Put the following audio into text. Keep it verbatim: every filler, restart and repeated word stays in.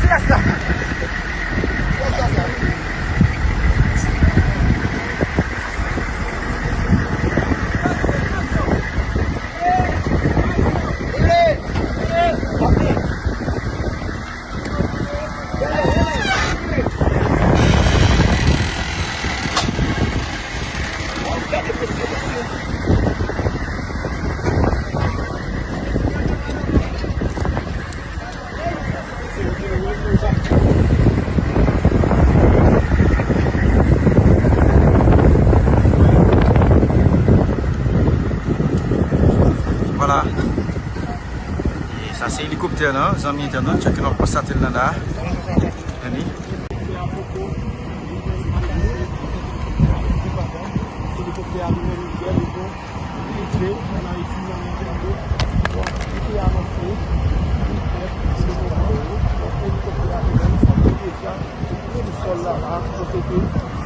Silans la. Vwala. E sa se elikoptè lan, zanmi entènot, jan ke n ap konstate l la la. Tande. Elikoptè a li menm li bèl, li bon. Li rive ann Ayiti, nan yon jan de, bon, li te anonse, li fèt, se moman yo. Donk, elikoptè a li menm, sa te deja sou sòl la la, kote ke